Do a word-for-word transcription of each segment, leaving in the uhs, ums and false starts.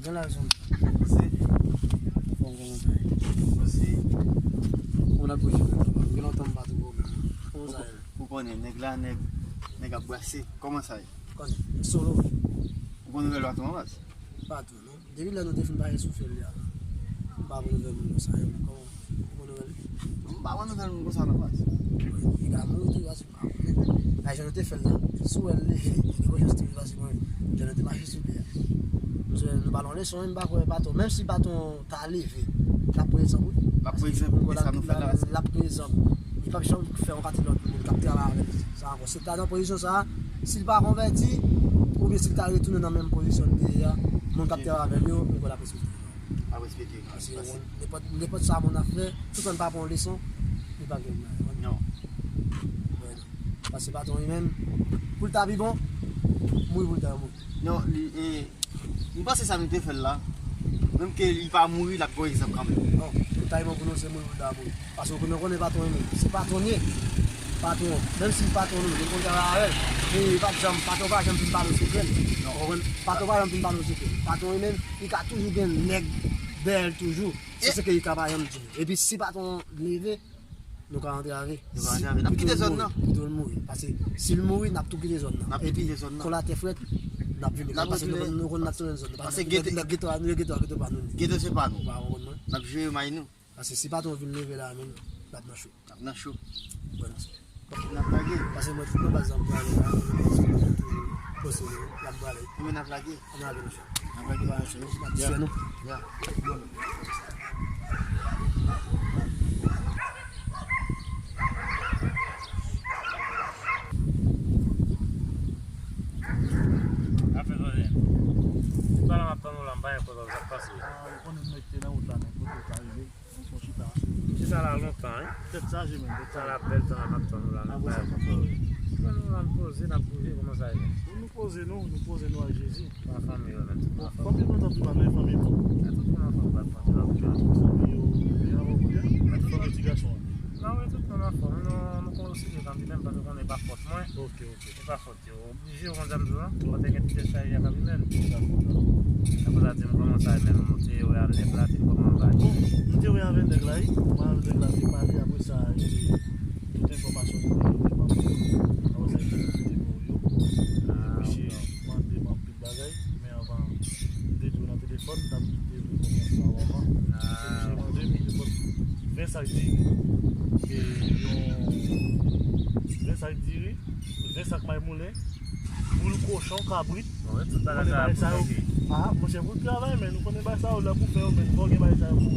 Gen la zòn. Poze. Fò m kòmanse. Poze. Kòman ap bouche? Gen lontan m pa twò wè w menm. Kòman sa ye? Ou konnen, nèg la, nèg, nèg ap brase. Kòman sa ye? Konnen. Solo. Ou gon nouvèl patwon an, baz? Pa twò, non. Depi lè nou te fin pale sou fè li a, m pa gon nouvèl moun konsa, yo. Kòman? Ou gon nouvèl li? M pa gon nouvèl moun konsa, non, baz. Li ka mouri tou, baz. Ay, jan nou te fè l la, si w wè l leve, li gen bon chans tou li pase mwen, jan nou te mache sou pye a. Nou, nou pa nan leson, m pa kwè patwon, menm si patwon ta leve, l ap prezan, wi. L ap prezan, pou sa nou fè la, l ap prezan. Li p ap janm fè yon kantite lòt moun k ap travay avè l. Sa ankò, si l ta nan pozisyon sa a, si l pa konvèti, oubyen si l ta retounen nan menm pozisyon l te ye a, moun k ap travay avè l yo, m kwè l ap respekte l. Ap respekte l. Paske nenpòt, nenpòt sa moun ap fè, toutan l pa pran yon leson, li pa gen. Non. Paske patwon li menm, pou l ta pi bon, mouri pou l ta mouri. Non, li, e, m panse sa nou te fè l la, menm ke li pa mouri, l ap gon egzanp kanmenm. Non, pou l ta pi bon pou nou, se mouri pou l ta mouri. Paske nou konnen patwon li menm, se patwon li ye. Patwon, menm si patwon nou, nou konn travay avè l, men li p ap janm, patwon pa janm fin pale w sekrè l. Ou konprann? Patwon pa janm fin pale w sekrè l. Patwon li menm, li ka toujou gen nèg dèyè l toujou. Se sa ke li ka pa janm di nou. Epi si patwon leve, nou ka antrave. Nou ka antrave. N ap kite zòn nan. Pito l mouri. Paske si l mouri, n ap tou kite zòn nan. N ap tou kite zòn nan. Epi, kon latè frèt, n ap vini. Paske nou konn, nou konn n ap tounen zòn nan. Paske geto, geto, geto pa nou. Geto se pa nou. Ou pa konprann mwen? N ap jere may nou. Paske si patwon vin leve la, men n ap nan cho. N ap nan cho. Wè, nan cho. N ap lage. Paske mwen, tout nan baz la, m prale la, m toujou poze nou, n ap prale. Mwen, n ap lage. N ap lage nan cho. N ap lage nan cho. N ap di nou. Ya. Afè Jòdèn. Tout bagay m ap tann ou la, m pa gen kote sa k pase. Ah, ou konnen nèg te nan wout la, men kote w ka rive. Son chita. Chita la lontan, wi. Tèt chaje menm, tèt chaje. Tan la bèl, tan la n ap tann ou la, nou pa konprann. Bon, nou la n poze, n ap bouje, kòman sa ye? Bon, nou poze nou, nou poze nou ak Jezi. Kòman fanmi yo menm? Bon, fanmi nou tanpri pa, men fanmi bon. Tout moun anfòm, pa fanmi yo, men avan kounye a, fanmi ti gason an. Non, wi, tout moun anfòm, nou, nou konsidere kanmenm, paske konnen pa fòt mwen. Ok, ok. Se pa fòt yo. Oblije, ou konn sa m di w lan? Kote gen ti tèt chaje ak abimen. Apre sa, di m kòman sa menm, ou te wè a nèg la, te kòman anba li? Bon, m te wè avè nèg la, wi. Mwen avè nèg la, te pale, apre sa, e, tout enfòmasyon li te ba mwen. Apre sa, li te kite mwen yo. Misye mande m anpil bagay, men anvan m te di w nan telefòn, m t ap kite w konfyans nan avan. Misye mande m, li te pot ven sak diri. E yon ven sak diri, ven sak may moulen, boul kochon, kabrit. Bon, tout bagay sa pou yo. Ah, monchè, pou travay, men nou konnen bagay sa yo, lè pou fè yo, men fò gen bagay sa yo pou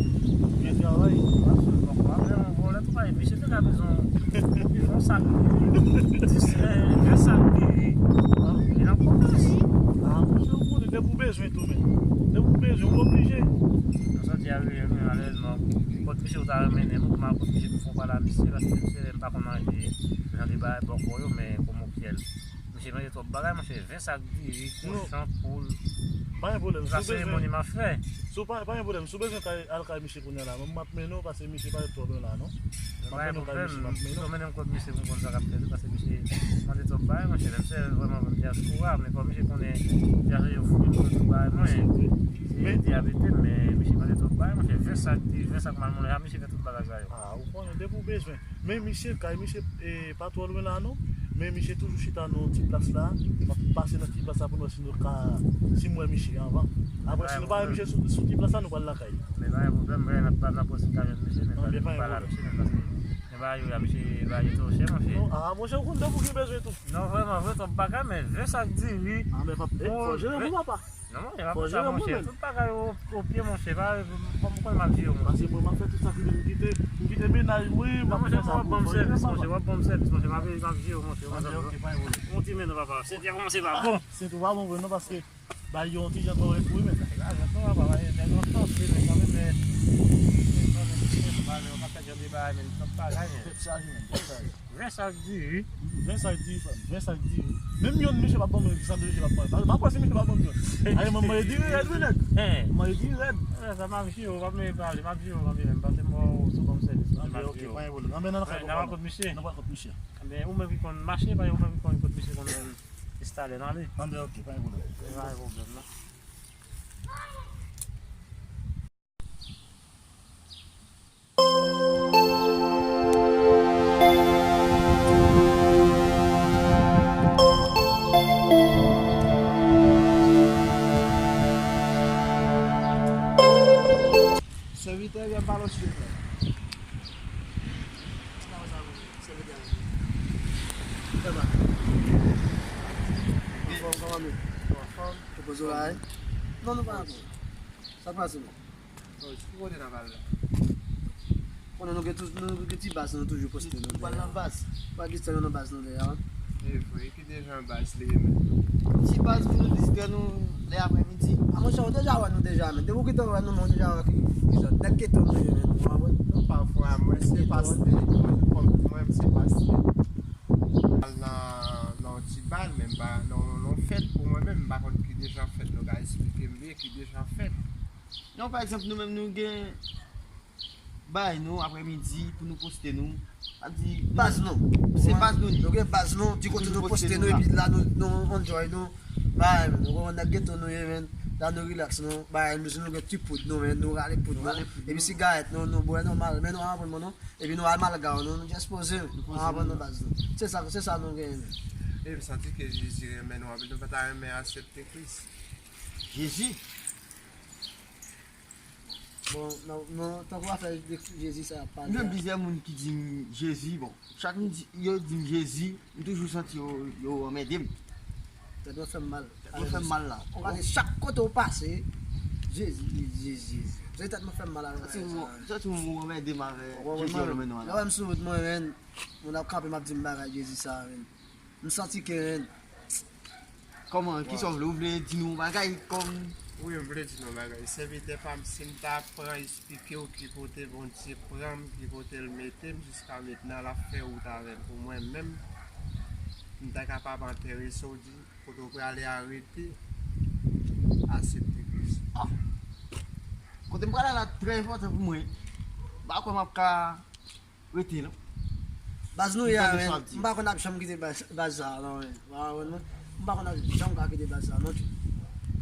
byen travay. Absoliman. Bon, apre, yon volè tou bagay, misye te ka bezwen yon sak, dis, ven sak diri. Li nan pwòp plas. Ah, monchè, ou konnen, depi ou bezwen tou, men. Depi ou bezwen, ou oblije. Nan sòti a rive, men malerezman, kot misye ou ta renmen, men ou mal kot misye pou fè yon pale a misye, paske misye, m pa konn manje jan de bagay bòkò yo, men kòm okyèl. Misye manje twòp bagay, monchè, ven sak diri, kochon, poul. Pa gen pwoblèm. Sa seremoni m ap fè. Si w pa, pa gen pwoblèm. Si w bezwen kay, al kay misye kounye a la, m ap mennen w, paske misye pa ret twò lwen la, non. M ap mennen w kay misye, m ap mennen w. Mennen m kot misye pou m konn sa k ap fèt, paske misye mande twòp bagay, monchè, menm si vrèman m dyaspora, men fò misye konnen dyaspora yo fou, yo tout bagay mwen. Se ede abite m, men misye mande twòp bagay, monchè, ven sak diri, ven sak mal moulen, a misye fè tout bagay sa yo. Ah, ou konnen, depi w bezwen. Men misye, kay misye, e, pa twò lwen la non. Men misye toujou chita nan yon ti plas la. M ap pase nan ti plas la pou nou wè si nou ka, si m wè misye anvan. Apre, si nou pa wè misye sou, sou ti plas la, nou pral lakay. Men pa gen pwoblèm, mwen, n ap, n ap wè si n ka jwenn misye, men pa gen pwoblèm. Misye, men paske, men bagay yo la, misye, bagay yo twò chè, monchè. Non, ah, monchè, ou konn depi w gen bezwen tou. Non, vrèman, vre twòp bagay, men ven sak diri. Ah, men pa, e, fò jere pou papa. Non, monchè, pa konsa, monchè. Tout bagay o, o pye, monchè. Pa, pa, m konnen m ap jere, monchè. Paske mwen, m ap fè tout sa ki vle. M kite, m kite mennaj mwen, m ap fè sa pou mwen. Non, monchè, w ap ban m sèvis, monchè. W ap ban m sèvis, monchè. M ap, m ap jere, monchè. Ou konprann? Ok, pa gen pwoblèm. Yon ti men nou, papa. Senti a kòmanse pa bon. Senti w pa bon vre, non, paske bay yo yon ti jan twò ret pou wi, men. Lajan twò, papa, e, men yon tan, se men kanmenm, men, men, men, men, men, pa fè jan de bagay, men, tout bagay, men. Tèt chaje, men, tèt chaje. Ven sak diri. Ven sak diri, frè m. Ven sak diri. Menm yonn misye p ap ban mwen, sa misye p ap ban mwen. M ap wè si misye p ap ban m yonn. Aye, mwen manje diri rèd, wi, nèg. Manje diri rèd. Sa m ap jere w, w ap menm pale, m ap jere w kanmenm, paske mwen, ou tou ban m sèvis, mwen m ap jere w. Anben, ok, pa gen pwoblèm. Anben, n al kay misye. N al kay misye. Anben, ou menm ki konn mache, paske ou menm ki konn kot misye konn estale, n ale. Anben, ok, pa gen pwoblèm. Pa gen pwoblèm, non. Anfòm, kòman nou? Anfòm. Ou poze w la, wi? Non, nou pa anfòm. Sa k pase, non? Oh, ki kote n ap al la? Konnen nou gen tou, nou gen ti baz nou toujou poste nou. Ou pral nan baz? Pa gen istwa nan baz nou deyò, wi. E vre, ki dejan baz li ye menm? Ti baz pou nou distrè nou lè aprèmidi. A monchè, ou deja wè nou deja, men. Depi w kite wè nou, men ou deja wè ki, ki zòn. Nèg geto nou ye, men. Ou konprann? Non, pafwa, mwen se pastè. Mwen, kòm mwen, se pastè. Al nan, nan yon ti bal, men m pa, nan, nan yon fèt pou mwen menm, m pa konn ki dejan fèt. Nou ka esplike m byen ki dejan fèt. Non, pa egzanp, nou menm nou gen bay nou aprèmidi pou nou poste nou. Sa di, baz nou. Se baz nou li. Nou gen baz nou, di kote nou poste nou, epi la nou, nou enjoy nou. Bay, men, nou konn nèg geto nou ye, men. La nou relax nou. Bay, nou, nou gen ti poud nou, men. Nou rale poud nou. Epi sigarèt nou, nou bwè nòmal. Men nou pa pran non. Epi nou al malga nou, nou just poze. Nou poze nou. Anvan nou baz nou. Se sa, se sa nou genyen. E m santi ke Jezi renmen nou anpil. Nou pa ta renmen aksepte Kris? Jezi? Bon, non, non, tankou afè de Jezi sa y ap pale a. M gen plizyè moun ki di m Jezi, bon, chak m di, yo di m Jezi, m toujou santi yo, yo anmède m. Tèt mwen fè m mal. Tèt mwen fè m mal la. Ou gade chak kote w pase, Jezi, Jezi, Jezi. Se tèt mwen fè m mal avè bagay sa. Sa tou moun anmède m avè Jezi yo nan men nou an la. Lè w wè m sou wout mwen, men, moun ap kanpe, m ap di m bagay Jezi sa, men. M santi ke, men. Kòman, kisa w vle? Ou vle di nou yon bagay kòm? Wi, m vle di nou yon bagay. Sèvitè pa m, si m ta pran esplike w ki kote Bondye pran m, ki kote l mete m, jiska mentnan l ap fè wout avè m. Pou mwen menm, m ta kapab antere sa w di, kote w prale a rete, aksepte Kris. Ah! Kote m prale a la trè enpòtan pou mwen. M pa kwè m ap ka rete, non. Baz nou ye a, men. M pa konn ap janm kite baz, baz sa a, non, men. Ou pa konprann mwen? M pa konn ap janm ka kite baz sa a, non, tchou.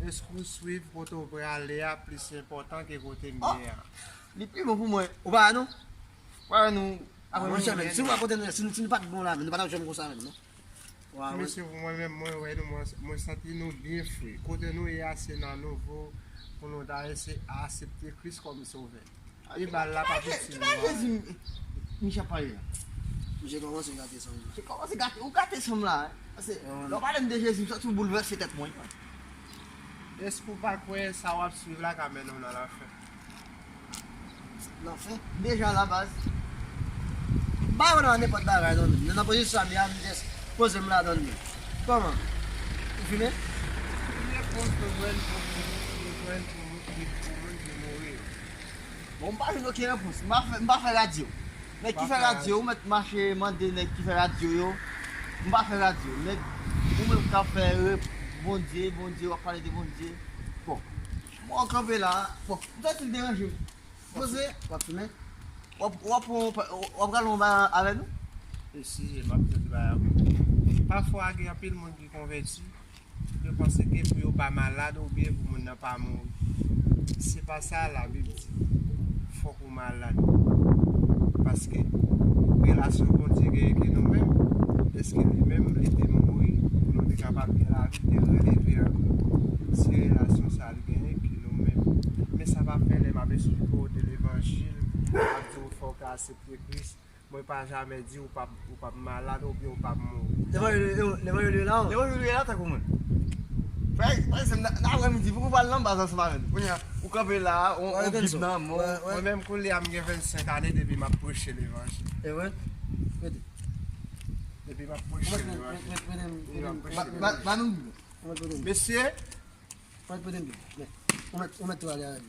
Èske w swiv kote w prale a plis enpòtan ke kote m ye a? Li pi bon pou mwen. Ou pa wè nou? Ou pa wè nou? Apre, monchè, men, si nou pa kote nou, si nou, si nou pa t bon la, men nou pa t ap janm konsa menm, non. Mesye, pou mwen menm, mwen wè nou, mwen, mwen santi nou byen fre. Kote nou ye a, se nan nouvo pou nou ta eseye aksepte Kris kòm Sovè. E bal la pa pou ti nou. Ki bagay Jezi, Michel pale la? Misye kòmanse gate sanm la. Misye kòmanse gate, ou gate sanm la, wi. Paske lè w pale m de Jezi, m santi w boulvèse tèt mwen. Èske w pa kwè sa w ap swiv la ka mennen w nan lanfè? Lanfè? Deja la, baz. M pa wè nan nenpòt bagay, non, menm. Nan pozisyon sa m ye a, m just poze m ladan l, menm. Kòman? Ou fimen? Ki repons nou jwenn pou moun, nou jwenn pou moun ki, pou moun ki mouri yo? Bon, m pa jwenn okenn repons. M pa fè, m pa fè radyo. Nèg ki fè radyo, ou mèt mache mande nèg ki fè radyo yo. M pa fè radyo. Nèg, ou menm k ap fè rep-, Bondye, Bondye, w ap pale de Bondye. Bon, mwen kanpe la. Bon, m santi l deranje m. Poze. W ap fimen? W ap, w ap, w ap pral yon bagay avè nou? Mesye, m ap di w bagay. Pafwa, gen anpil moun ki konvèti. Yo panse ke pou yo pa malad oubyen pou moun nan pa mouri. Se pa sa Labib di. Fòk ou malad. Paske relasyon Bondye gen ke nou menm, èske li menm li te mouri pou nou te kapab gen lavi, te releve ankò? Se relasyon sa li genyen ke nou menm. Men sa pa fè lè m ap esplike w de levanjil, m ap di w fòk ou aksepte Kris. Mwen pa jamè di ou p ap, ou p ap malad oubyen ou p ap mouri. Levanjil, levanjil la, levanjil la tankou mwen. Frè, frè, se nan aprèmidi pou ou pral nan baz ansanm avè nou. Kounye a, ou kanpe la, ou, ou bib nan men w. Mwen menm kounye a m gen vennsenk ane depi m ap preche levanjil. E vre? Rete. Depi m ap preche levanjil. Depi m ap preche levanjil. Ba nou bib la. Mesye. Ou mèt pote m bib. Ou mèt, ou mèt tou ale avè m.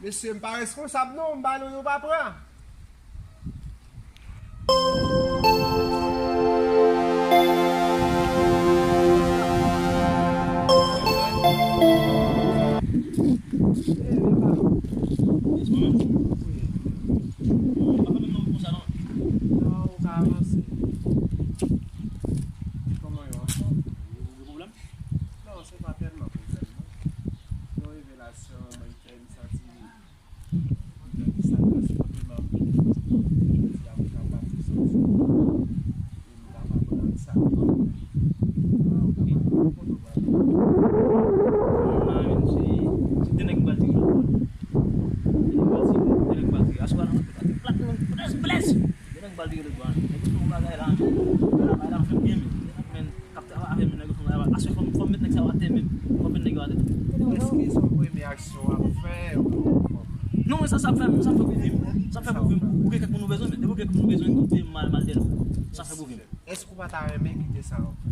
Mesye, m pa responsab non, m ba nou, nou pa pran. Non, ou ka avanse. Kòman yo anfòm? Ou gen pwoblèm? Non, se pa tèlman pwoblèm, non. Yon revelasyon, mwen, ki fè m santi, m fè m santi sa transpòte m anpil. Jodi a, m kapab sòti. E m kapab rann sa. Mwen menm, se, se de nèg m pral dirije. De nèg m pral dirije. De nèg m pral dirije. Aswè a, non, se pa tèlman. Al vire lòt bò a. Nèg yo fè yon bagay la, men. Bagay la fè m byen, men. Men, k ap travay avè m, nèg yo fè yon bagay la. Aswè, fò m, fò m met nèg sa yo atè, men. Fò m met nèg yo atè. Èske se yon premye aksyon w ap fè? Non, men sa, sa ap fè, sa ap fè pou vi m. Sa ap fè pou vi m. Ou gen kèk moun ou bezwen, men. Depi ou gen kèk moun ou bezwen, kote m al, m al dèyè l. Sa ap fè pou vi m. Èske ou pa ta renmen kite sa w ap fè?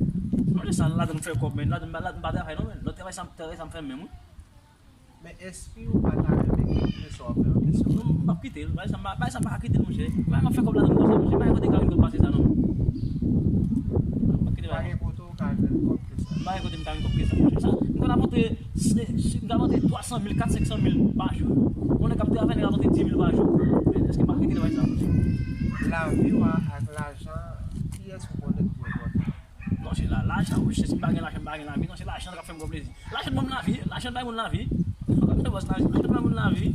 Non, se sa, ladan m fè kòb, men. Ladan m pa, ladan m pa travay, non, men. Lòt travay sa, travay sa m fè menm, wi. Men èske ou pa ta renmen kite sa w ap fè an kesyon? Non, m p ap kite l. Bagay sa, m pa, bagay sa m pa ka kite l, monchè. Bagay m ap fè kòb ladan m konsa, monchè. M pa gen kote m ka vin kòb pase sa, non. M p ap kite bagay. Pa gen kote ou ka jwenn kòb ke sa. M pa gen kote m ka vin kòb ke sa, monchè. Sa, m konn ap antre, se, se, m t ap antre twa san mil, kat, senk san mil pa jou. Yon nèg k ap travay, nèg ap antre dis mil pa jou. Men èske m pa kite bagay sa, monchè? Lavi w ak lajan, kiyès ou konnen ki enpòtan? Non, se la, lajan, wi, se si m pa gen lajan, m pa gen lavi, non, se lajan k ap fè m gwo plezi. Lajan ban m lavi, lajan bay moun lavi. Lajan bay moun lavi.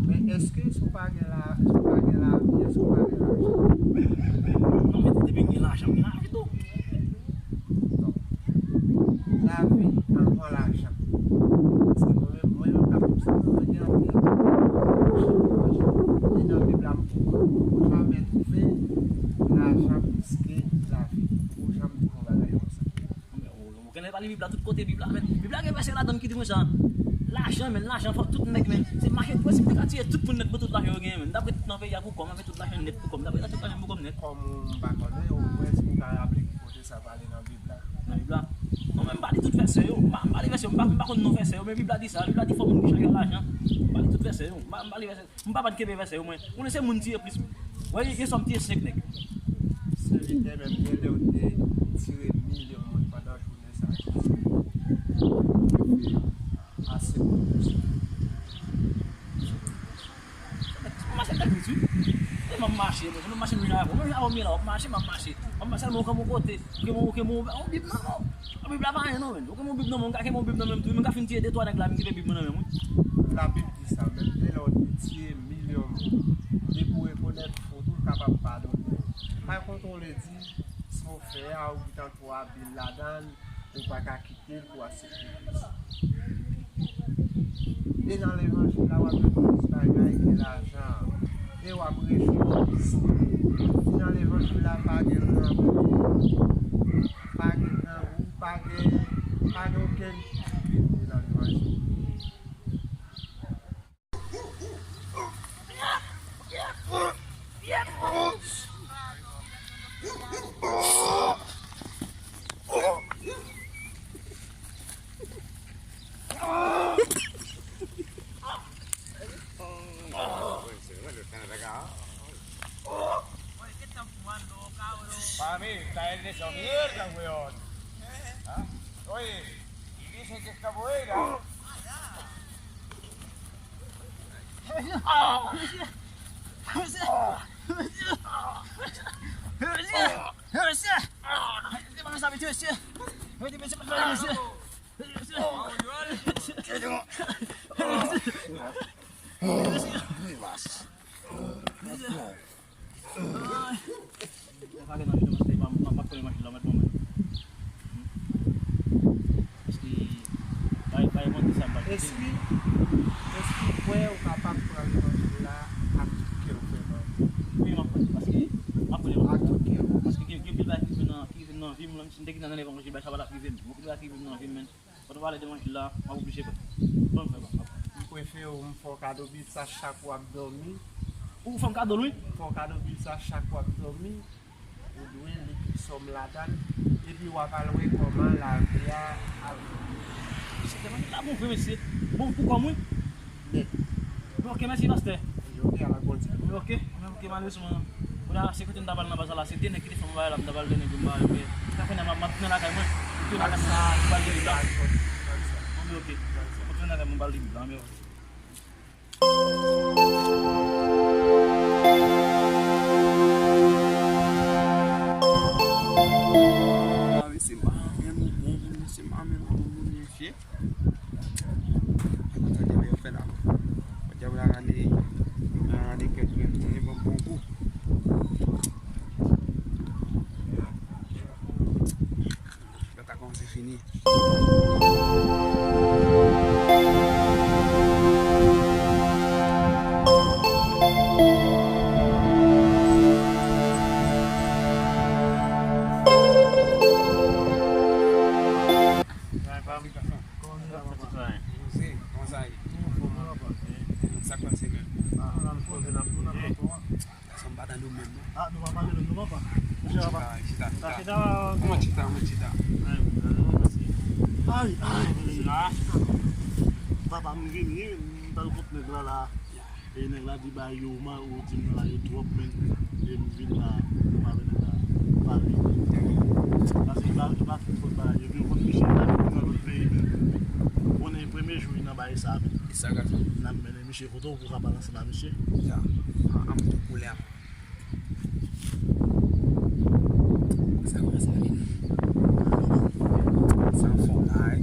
Men èske si w pa gen la, si w pa gen lavi, èske w pa gen lajan? Non, men depi m gen lajan, m gen lavi tou. Lavi anvan lajan. Paske mwen menm, mwen menm k ap obsève, mwen gen anpil, anpil lajan. E nan Bib la, m poko janm twouve lajan plis ke lavi. Ou janm di yon bagay konsa. Ou, ou konnen pa li Bib la, tout kote Bib la, men Bib la gen vèsè ladan l ki di konsa. Lajan, men, lajan fò tout nèg, men. Se mache, si m te ka tiye tout moun nèt pou tout lajan yo genyen, men. M t ap ret nan peyi a pou kò m, avèk tout lajan nèt pou kò m. M t ap ret ak tout lajan pou kò m nèt. Kòm ou pa konnen, ou wè si ou ka raple ki kote sa pale nan Bib la. Nan Bib la? Non, men m pa li tout vèsè yo. M pa, m pa li vèsè yo. M pa, m pa konn non vèsè yo, men Bib la di sa. Bib la di fò moun ki chaje ak lajan. M pa li tout vèsè yo. M pa, m pa li vèsè. M pa konn kenbe vèsè yo, mwen. Konnen se moun tiye plis. Wè, gen sòm tiye senk nèg. Sèvitè, menm gen lè w te tire milyon moun pandan jounen sa a. Ase moun. M mache ak rit, wi. E m ap mache, mwen. M ap mache, mwen, avè w. Mwen, avè w, m la, w ap mache, m ap mache. M ap mache, mwen, ou kenbe yon kote. Ou kenbe, ou kenbe yon Bib, non. Yon Bib la pa anyen, non, men. Ou kenbe yon Bib nan men w, ou ka kenbe yon Bib nan men m tou. Mwen ka fin tiye de twa nèg la, m kenbe Bib mwen nan men m, wi. Labib di sa, menm de lè w te tiye milyon moun, depi w rekonèt fot ou, l kapab padone w. Pa kontwole di, sa w fè a, ou gentan twò abil ladan l, ou pa ka kite l pou aksepte Kris. E nan levanjil la, w ap jwenn plis bagay ke lajan an. E w ap rejwi plis. Di nan levanjil la, pa gen grangou. Pa gen grangou, pa gen, pa gen okenn kibit nan levanjil. Para mí, está él de esa mierda, weón. ¿Ah? Oye, y dicen que está buena. Èske, èske ou kwè ou kapab pran levanjil la ak tout kè w vrèman? Wi, m ap pran, paske m ap pran levanjil la. Ak tout kè w. Paske gen, gen anpil bagay ki rive nan, ki rive nan vi m, si m te gentan nan levanjil, bagay sa pa t ap rive m. Gen anpil bagay ki rive nan vi m, men. Pandan w pale de levanjil la, m ap oblije pran. Ban m fè, ban m fè. M prefere w, m fè w kado Bib sa chak w ap dòmi. Ou fè m kado l, wi. M fè w kado Bib sa chak w ap dòmi. Ou dwe li ki sòm ladan l, epi w ap al wè kòman lavi a ap vini. Mesye, levanjil la bon vre, mesye. Bon pou kò m, wi. Nèt. Bon, ok, mèsi, pastè. Ok, ala Bondye. Ok, ok, malerezman. Kounye a, se kote m ta pral nan baz la, se de nèg ki te fè m bagay la, m ta pral de nèg yo, m pa yo, men sa kounye a, m ap, m ap tounen lakay mwen. M tounen lakay mwen, m pral de Bib la. Ok, ok. M tounen lakay mwen, m pral de Bib la, men ok. Ah, mesye, m pa renmen nou bon moun, mesye, m pa renmen nou bon moun, mesye. Gade sa dyab yo fè la. Dyab la rale, rale kèk grenn moun, li ban bon gou. Gata kòmanse fini. Sa papa. Jose, kòman sa ye? Sa k pase menm? Ah, la m poze, la m poze. Sa m pa tande w menm, non. Ah, nou pa pale menm, non, papa. Chita, chita, chita. Chita, chita. Kòman chita, kòman chita? Ay, ay, ay. Papa, m vini, m t al kont nèg la, la. E nèg la di bagay yo, man, ou di m bagay yo twòp, men. E m vin la, m avè nèg la pale. Paske li pa, li pa fin fòt bagay yo, men ou konn misye la, li nan lòt peyi, men. Ou konnen premye jou li nan bagay sa, men. E sa, gason? N ap mennen misye kote w pou w ka pale ansanm ak misye. Ya. An, an, m tou koule a. Sa kòmanse vini. Sa anfòm la, wi.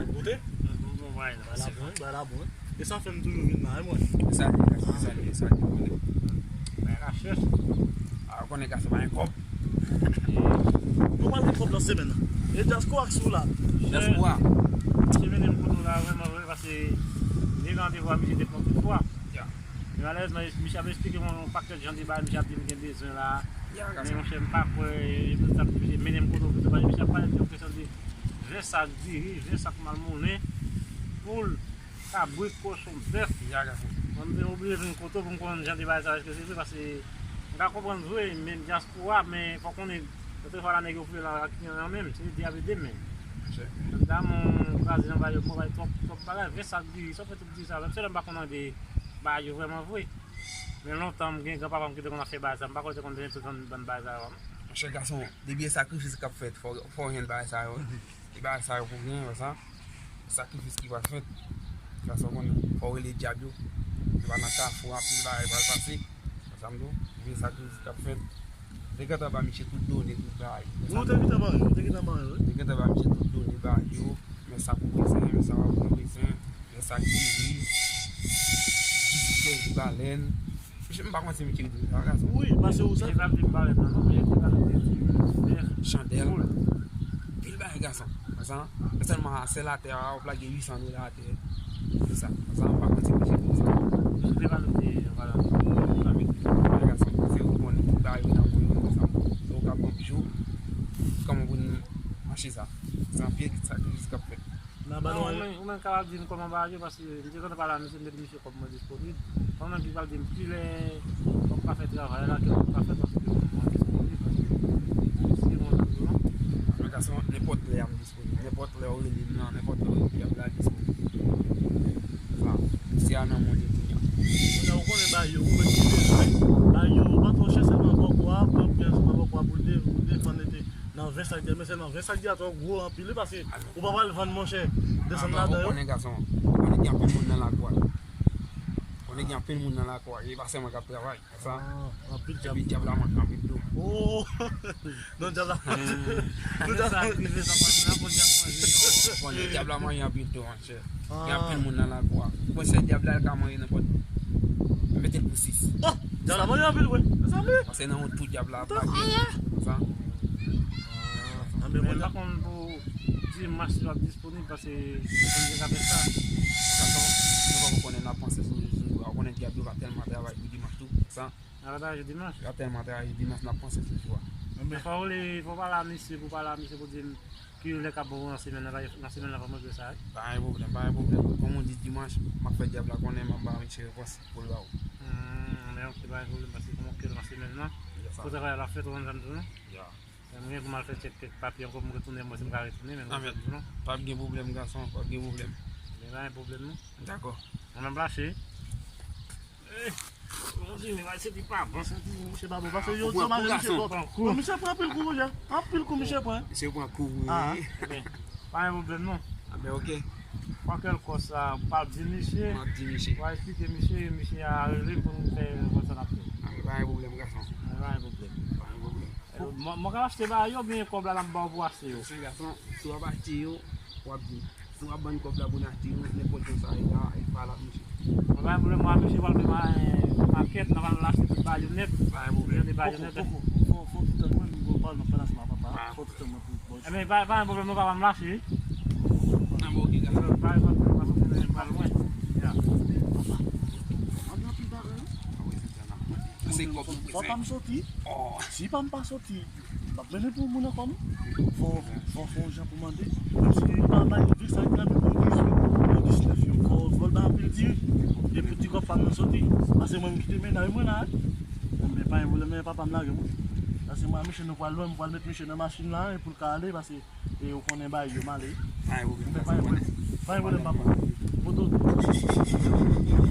Ou koute? Bon, bon, bon, bagay la. Bagay la bon, bagay la bon. E sa fè m toujou vin la, wi, mwen. Sa li, sa li, sa li, sa li, konnen. Bagay la chèch. A, ou konnen gason pa gen kòb. Nou pral gen kòb nan semèn nan. E dyaspora k sou la. Dyaspora. Misye mennen m kote w la, vrèman vre, paske m te gen randevou a misye depi yon fwa. Ya. Men malerezman, misye ap esplike mwen yon pakèt jan de bagay, misye ap di m gen bezwen la. Ya, men monchè, m pa kwè, e tout sa, misye mennen m kote w, paske misye ap pale de yon kesyon de ven sak diri, ven sak malmoulen, poul, kabrit, kochon, bèf. Ya, gason. Mwen, m te oblije vin kote w pou m konn jan de bagay sa, èske se vre, paske m ka konprann vre, men dyaspora, men fò konnen, lòt fwa la, nèg yo foule la, ak yon an menm, se di ap ede m, men. Monchè. Mwen ta mwen kraze nan bagay yo, mwen bay twòp, twòp bagay, ven sak diri, sa w fè tout diri sa, menm si lè m pa konn angle bagay yo vrèman vre. Men lontan, m gen granpapa m ki te konn ap fè bagay sa, m pa kwè te konn vin tout bann bagay sa yo, non. Monchè gason, depi e sakrifis k ap fèt, fò, fò w jwenn bagay sa yo. E bagay sa yo pou gen, wè sa. Sakrifis ki pral fèt. Gason konnen, fò w rele dyab yo. Nou pa nan kafou, anpil bagay pral pase. Wè sa m di w, depi e sakrifis k ap fèt. Te gentan ba misye tout done, tout bagay. Ou te gentan ba yo, ou te gentan ba yo, wi. Te gentan ba misye tout done, bagay yo. Men sa pou bezwen, men sa pa pou bezwen. Lè sa ki ri, jis fè di balèn. Misye, m pa konn si misye di sa, gason. Wi, paske ou sa. Misye pa di balèn nan, non, men li te pale de bèf, chandèl, poul. Pil bagay, gason. Konsa, sèlman a sèl atè a, w ap lage uit san dola atè. Se sa. Konsa, m pa konn si misye di sa. Misye te pale de, vwala. Gason, se ou konnen, bagay yo nan men yo, konsa. Se ou k ap pran bijou. Kòman pou n mache sa? Se anpil sakrifis k ap fèt. Nan ba nou. Non, ou menm, ou menm kapab di m kòman bagay yo, paske m te kontan pale a misye, m te di misye kòb mwen disponib. Kòman ki pral di m kilè kòb ka fè travay la, kilè kòb ka fè, paske mwen disponib, paske si mwen toujou la. Men gason, nenpòt lè a m disponib, nenpòt lè ou rele m nan, nenpòt lè ou rele dyab la disponib. Sa, misye a nan mwen li kounye a. Kounye a ou konnen bagay yo, ou menm ki bezwen, bagay yo, ou pa twò chè, sèlman bòkò a, pran pyès, pran bòkò a pou l de-, pou l defann ete. Nan ven sak diri, men sèlman ven sak diri a twò gwo anpil, wi, paske ou pa pral vann, monchè. Desann ladan yo. Ou konnen gason, ou konnen gen anpil moun nan lakou a. Ou konnen gen anpil moun nan lakou a. E pa sèl mwen k ap travay. Sa. Ah, anpil dyab. Epi dyab la manje anpil tou. Oh! Non, dyab la manje. Non, dyab la manje. Ou konnen dyab la manje anpil tou, monchè. Gen anpil moun nan lakou a. Ou panse dyab la ka manje nenpòt. Mete l pou sis. Oh! Dyab la manje anpil, wi. Mezanmi. Paske nan yon tou dyab la plake. Sa. Ah, men pa konn pou dimanch si w ap disponib, paske konn gen ka fè sa. Sa, nou pa konnen, n ap panse sou jou a. Ou konnen dyab yo pa tèlman travay pou dimanch tou. Sa. N ap travay jou dimanch. Yo pa tèlman travay jou dimanch, n ap panse sou jou a. Men fò w le, fò w pale a misye, pou pale a misye pou di m ki lè k ap bon pou nan semèn nan, nan semèn nan fò m regle sa, wi. Pa gen pwoblèm, pa gen pwoblèm. Kòm ou di dimanch, m ap fè dyab la konnen, m ap ba misye repons pou l ba ou. Hmm, men ok, pa gen pwoblèm, paske kòm ok nan semèn nan, pou travay la fèt, ou konn sa m di w, non? Ya. Mwen gen pou m al fè tchèk kèk papye ankò pou m retounen, mwen si m ka retounen, men mwen di w, non. P ap gen pwoblèm, gason, p ap gen pwoblèm. Men pa gen pwoblèm, non. Dakò. Mwen menm lache. Eh, mwen di, men se li pa bon. Misye pa bon, paske yo di misye pran kou. Misye pran anpil kou, monchè. Anpil kou misye pran. Misye pran kou, wi. Ah. Men, pa gen pwoblèm, non. Ah, ben, ok. Kwakèlkòsa, w ap di misye. M ap di misye. W a eksplike misye, misye a rele m pou nou fè wè sa n ap fè. Ah, men pa gen pwoblèm, gason. Men pa gen pwoblèm. Pa gen pwoblèm. Mwen, mwen ka achte bagay yo, oubyen kòb la, n ap ba w pou achte yo? Se gason, si w ap achte yo, w ap di m. Si w ap ban n kòb la pou n achte yo, nenpòt jan sa ye la, e pa la, monchè. Mwen pa gen pwoblèm, mwen ak misye pral fè ma-, makèt, n ap al achte tout bagay yo nèt. Pa gen pwoblèm. Jan de bagay yo nèt. Poko, poko, fò, fò w tou tann mwen, mwen pral nan plas ma papa. Fò w tou tann mwen pou, bon. Ebyen, pa, pa gen pwoblèm, non, papa, m lache, wi. Nan bon, ok, gason. Pa gen pwoblèm, papa, m pa lwen. Ya. Papa, anpil bagay, wi. Ah wi, se sa, nan. Se kòb nou bezwen. Papa m soti. Oh. Si pa m pa soti. M ap mennen pou moun ankò, non? Fò, fò, fò yon jan pou mande. Menm si pa bay vye sa ki nan men pou dizuit, pou diznèf yo, fò, fò l bay anpil diri. E pou ti kòb pa m nan soti. Paske mwen m kite mennaj mwen la, wi. Bon, men pa gen pwoblèm, men papa m lage m, wi. Paske mwen, misye, nou pral lwen, m pral met misye nan machin la, e pou l ka ale, paske, e ou konnen bagay yo, m ale. Pa gen pwoblèm, pa gen pwoblèm. Pa gen pwoblèm, papa. Poto.